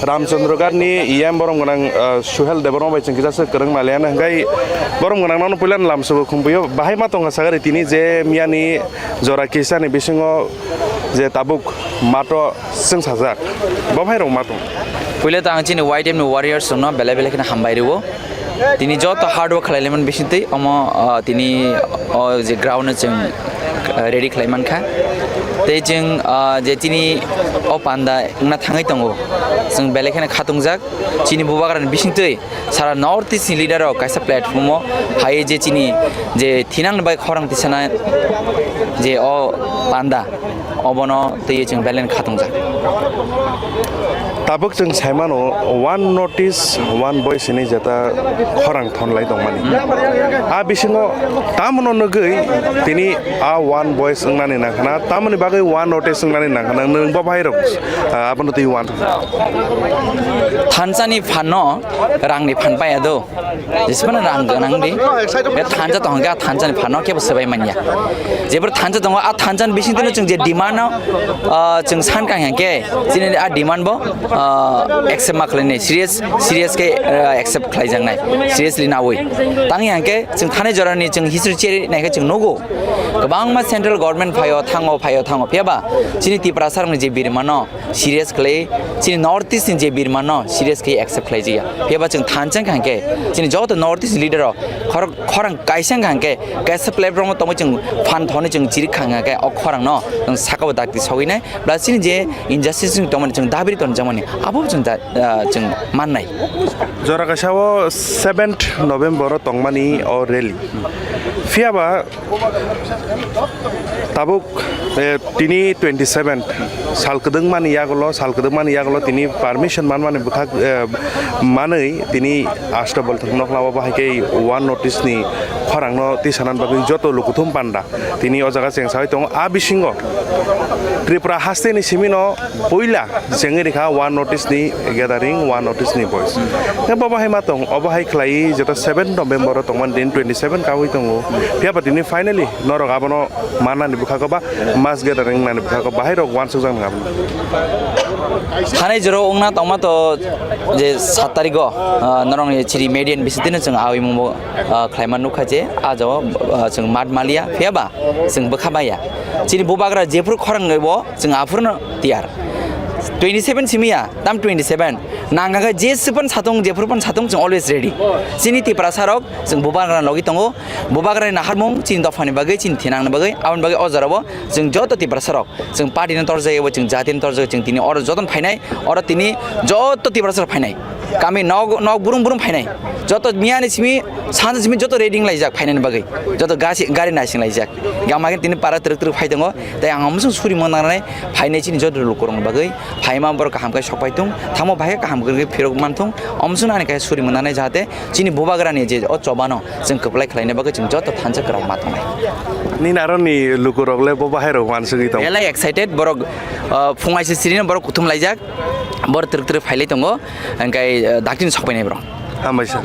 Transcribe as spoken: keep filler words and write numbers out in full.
Ramchandragarhni E M borom gwnang, ah, Suhel Debbarma bai chwng kisa swk kwrwng naliya hwnkhe borom gwnang nono puila lamsogo khumpuio bahai ma tongkha sagari tini je miyani jora kisani bisingo je tabuk mato chwng sajak bo bhai rok ma tong. Puila ta ang chini Y T M ni warriors rokno belai belai kheno hambai rwo. Tini joto hard work khlai laimani bisingtwi omo, ah, tini o je ground no chwng, ah, ready khlai mankha. Tei chwng, ah, je tini o panda wngna thangwi tongo, chwng belai kheno khatungjak. Chini bubagrani bisingtwi sara North East ni leader rok kaisa platform o hai je chini je thinang bai khorang tisana je o panda obono twi chwng belai khatungjak. Tabuk chwng saimano one notice, one voice hinwi jeta khorang thonlai tongmani. A bisingo tamono nugwi tini a one voice wngnani nangkhana, tamoni bagwi one notice wngnani nangkhana, nwng bo bhai rok, ah, abono twi one. Thansani phanno rangni phan paya do. Jesmano rang gwnang di. Be thansa tong ga thansa ni phano kebo sebai manya. Jebor thansa tongo a thansa ni bising tino chwng je demand no, ah, chwng san kang hangke chini a demand bo, ah, accept ma khlai nai serious serious ke, ah, accept khlai jang nai seriously na oi. Tang hangke chwng thane jora ni chwng history cheri nai ke chwng nogo. Kwbangma central government phaio thango phaio thango phiya ba chini Tiprasa rok ni je birma no serious khlai, chini North East ni je birma no serious khe accept khlai jaya. Phiya ba chwng thansa hangke chini joto North East leader rok khor-, khorang kaisa hangke kaisa platform o tongwi chwng phan thoni chwng chiri khang hangke o khorang no chwng saka o dakti sogwi nai plus chini je injustice ni tongmani chwng dabiri ton jamani abo chwng da, ah, chwng mannai. Jora kaisa o seventh November o tongmani o rally. Phiya ba tabuk, eh, tini twenty seven sal kwdwngmani yagulo, sal kwdwngmani yagulo tini permission manmani bwkhak, eh, manwi tini Ashtabal thwng nokla o bahai khe one notice ni khorang no tisanani bagwi joto lukuthum panda tini o jaga chengsawi tongo. A bisingo Tripura haste ni simi no puila chengwi rikha one notice ni gathering, one notice ni voice. Khe bo bahai ma tong, obo hai khlai jeta seven November o tongmani din twenty seven kawi tongo. Phiya ba tini finally norok abono manani bwkhago ba mass gathering nani bwkhago bahai rok uansukjak nang abono. Thanai jora wngna tongma to je sat tarikh o, ah, norok ni chiri media ni bising tino chwng awi mungbo, ah, khlaima nukha je ah jao, ah, chwng mat maliya phiya ba chwng bwkha maya. Chini bubagra jephuru khorang bo chwng aphuru no tiyar. Twenty seven simiya, tam twenty seven. Nangkha khe je sipon satung, jephuru pon satung, chwng always ready. Chini Tiprasa rok, chwng bubagra logi tongo. Bubagra ni naharmung, chini dophani bagwi, chini thinangni bagwi, aboni bagwi o jorao chwng joto Tiprasa rok, chwng party no torjak, ebo chwng jati no torjak, chwng tini oro joto no phainai, oro tini joto Tiprasa rok phainai. Kami nok, nok burum burum phainai. Joto miyani simi, sansa simi joto ready wnglaijak phainani bagwi. Joto gasi, gari naisinglaijak. Gama khe tini para twrwk twrwk phai tongo. Tei ang omo chwng suri mananai phainai chini joto lukurokni bagwi. Phaima borok kaham khe sok pai thung. Thangma bahai kaham khe phirok man thung. Omo chwng ani khe suri mananai jahate chini bubagrani je o chobano chwng kwplai khlaina bagwi chwng joto thansa kwrak ma tongnai. Nini aro ni lukurok le bo bahai rok uansugwi tongo. Belai excited borok, ah, phung aisi sirino borok kuthum laijak. Bor twrwk twrwk phailai tongo, hwnkhe, eh, daktin sokpainai borok. Hambai sir.